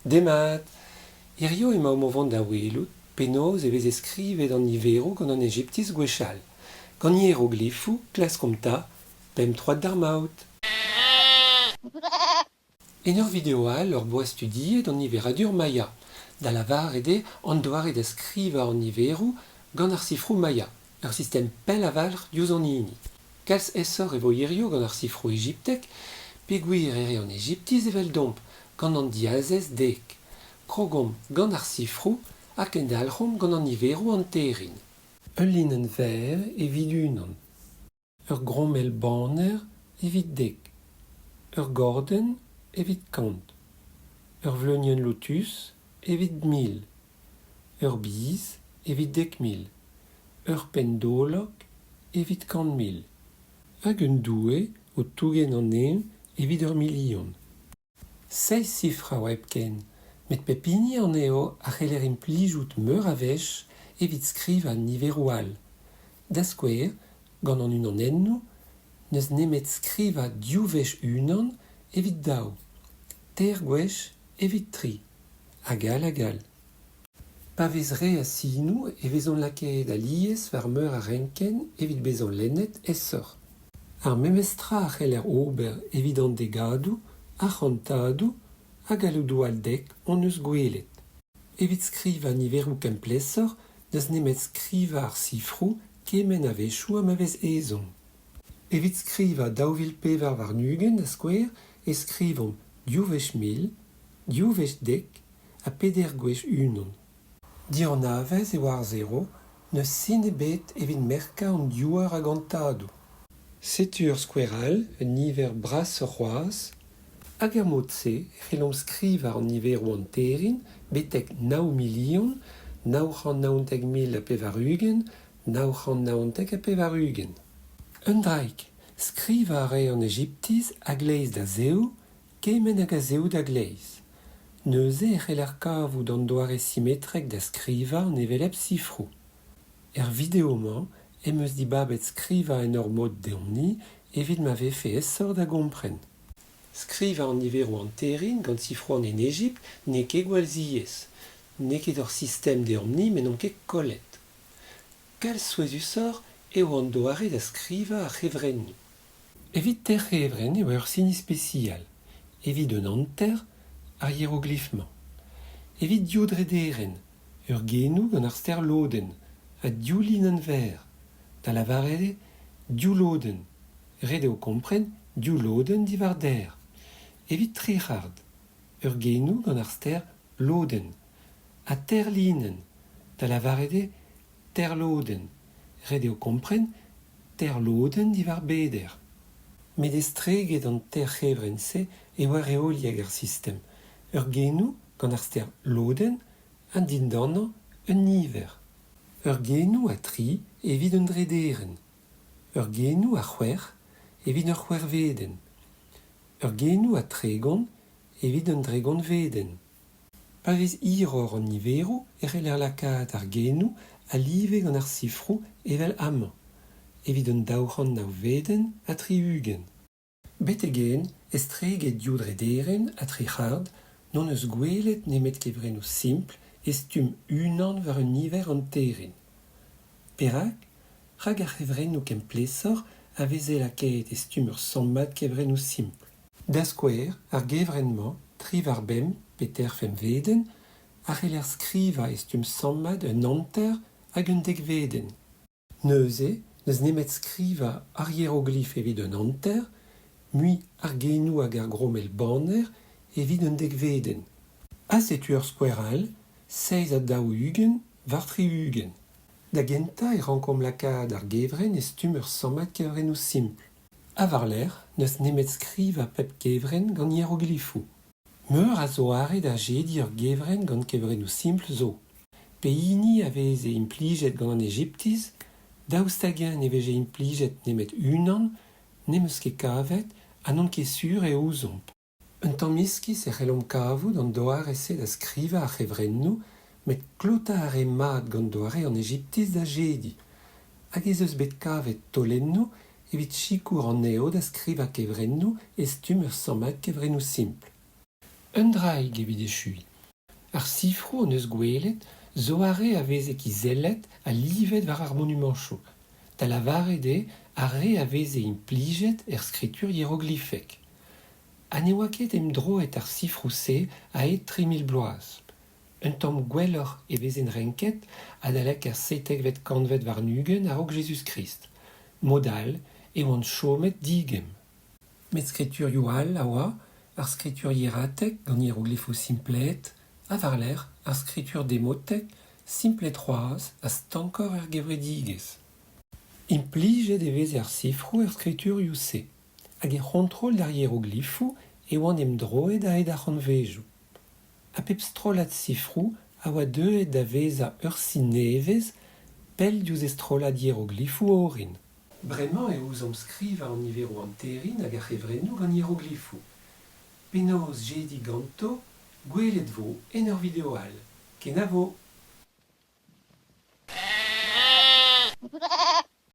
Demat ! Hiziv emaomp o vont da welout penaos e veze skrivet an niveroù gant an Egiptiz gwechall. Gant hieroglifoù, klaskomp 'ta, pemp troad d'ar maout. En ur video all hor boa studiet an niveradur maya, da lavaret eo an doare da skrivañ an niveroù gant ar sifroù maya, ur sistem pell a-walc'h diouzh hon hini. Kalz aesoc'h e vo hiziv gant ar sifroù egiptek peogwir e re an Egiptiz eveldomp gant an diazez dek. Krogomp gant ar sifroù ha kendalc'homp gant an niveroù anterin. Ul linenn verr evit unan. Ur grommell baner evit dek. Ur gordenn evit kant. Ur vleunienn lotuz evit 1000. Ur biz evit 10,000. Ur penn-dolog evit 100,000. Hag un doue o tougen an neñv evit ur milion. Seizh sifr a oa hepken, met pep hini anezho a c'heller implijout meur a wech evit skrivañ niveroù all. Da skouer, gant an unanennoù, n'eus nemet skrivañ div wech unan evit daou, teir gwech evit tri, hag all hag all. Pa vez re a sinoù e vezont lakaet alies war meur a renkenn evit bezañ lennet aesoc'h. Ar memes tra a c'heller ober evit an degadoù, ar c'hantadoù ha galloudoù all dek hon eus gwelet. Evit skrivañ niveroù kempleshoc'h n'eus nemet skrivañ ar sifroù kement a-wechoù ha ma vez ezhomm. Evit skrivañ 2024, da skouer, e skrivomp div wech 1000, div wech dek ha peder gwech unan. Dianavez e oa ar zero, n'eus sin ebet evit merkañ an diouer a gantadoù. Setu ur skouer all, un niver brasoc'h c'hoazh. Hag er mod-se e c'hellomp skrivañ an niveroù anterin betek 9 999 094 999. Un draig, skrivañ a rae an Egiptiz a-gleiz da zehou kement hag a-zehou da gleiz. Neuze e c'heller kavout an doare simetrek da skrivañ an hevelep sifroù. Er video-mañ em eus dibabet skrivañ en ur mod deomp-ni evit ma vefe aesoc'h da gompren. Skrivañ an niveroù anterin gant sifroù an Henegipt n'eo ket gwall ziaes. N'eo ket hor sistem deomp-ni met n'omp ket kollet. Kalz souezhusoc'h eo an doare da skrivañ ar c'hevrennoù. Evit teir c'hevrenn e oa ur sin ispisial, evit un hanter, ar hieroglif-mañ. Evit div drederenn, ur genoù gant ar ster lodenn ha div linenn verr, da lavaret eo div lodenn. Ret eo kompren div lodenn diwar deir. Evit tri c'hard, ur genoù gant ar ster lodenn ha teir linenn, da lavaret eo teir lodenn. Ret eo kompren teir lodenn diwar beder. Met estreget an teir c'hevrenn-se e oa reoliek ar sistem, ur genoù gant ar ster lodenn ha dindanañ un niver. Ur genoù ha tri evit un drederenn. Ur genoù ha c'hwec'h evit ur c'hwec'hvedenn. Ur genoù ha 30 evit un dregontvedenn. Pa vez hiroc'h an niveroù e c'heller lakaat ar genoù a-live gant ar sifroù evel amañ, evit un 209vedenn ha 60. Betek-henn, estreget div drederenn ha tri c'hard, n'hon eus gwelet nemet kevrennoù simpl e stumm unan war un niver anterin. Perak ? Rak ar c'hevrennoù kempleshoc'h a veze lakaet e stumm ur sammad kevrennoù simpl. Da skouer, ar gevrenn-mañ, tri war bemp pe teir fempvedenn, a c'heller skrivañ e stumm sammad un hanter hag un dekvedenn. Neuze n'eus nemet skrivañ ar hieroglif evit un hanter, mui ar genoù hag ar grommell banner evit un dekvedenn. Ha setu ur skouer all, 47 war 60. Da gentañ e rankomp lakaat ar gevrenn e stumm ur sammad kevrennoù simpl. Ha war-lerc'h n'eus nemet skrivañ pep kevrenn gant hieroglifoù. Meur a zoare da jediñ ur gevrenn gant kevrennoù simpl zo. Pehini a veze implijet gant an Egiptiz, daoust hag-eñ ne veze implijet nemet unan, n'em eus ket kavet ha n'on ket sur e ouzomp. Un tamm iskis e c'hellomp kavout an doare-se da skrivañ ar c'hevrennoù met klotañ a rae mat gant doare an Egiptiz da jediñ. Hag ez eus bet kavet taolennoù evit sikour anezho da skrivañ kevrennoù e stumm ur sammad kevrennoù simpl. Un draig evit echuiñ. Ar sifroù hon eus gwelet zo ar re a veze kizellet ha livet war ar monumantoù, da lavaret eo ar re a veze implijet er skritur hieroglifek. Ha ne oa ket emdroet ar sifroù-se a-hed 3000 bloaz. Un tamm gwelloc'h e vezent renket adalek ar seitekvet kantved warn-ugent a-raok Jezuz-Krist. Mod all e oant chomet digemm. Met skriturioù all a oa, ar skritur hieratek gant hieroglifoù simplaet ha war-lerc'h ar skritur demotek simplaet c'hoazh ha stankoc'h er gevredigezh. Implijet e veze ar sifroù er skriturioù-se hag er c'hontrol d'ar hieroglifoù e oant emdroet a-hed ar c'hantvedoù. Ha pep strollad sifroù a oa deuet da vezañ ur sin nevez pell diouzh e strollad hieroglifoù orin. Bremañ e ouzomp skrivañ an niveroù anterin hag ar c'hevrennoù gant hieroglifoù. Penaos jediñ ganto? Gwelet 'vo en ur video all. Kenavo!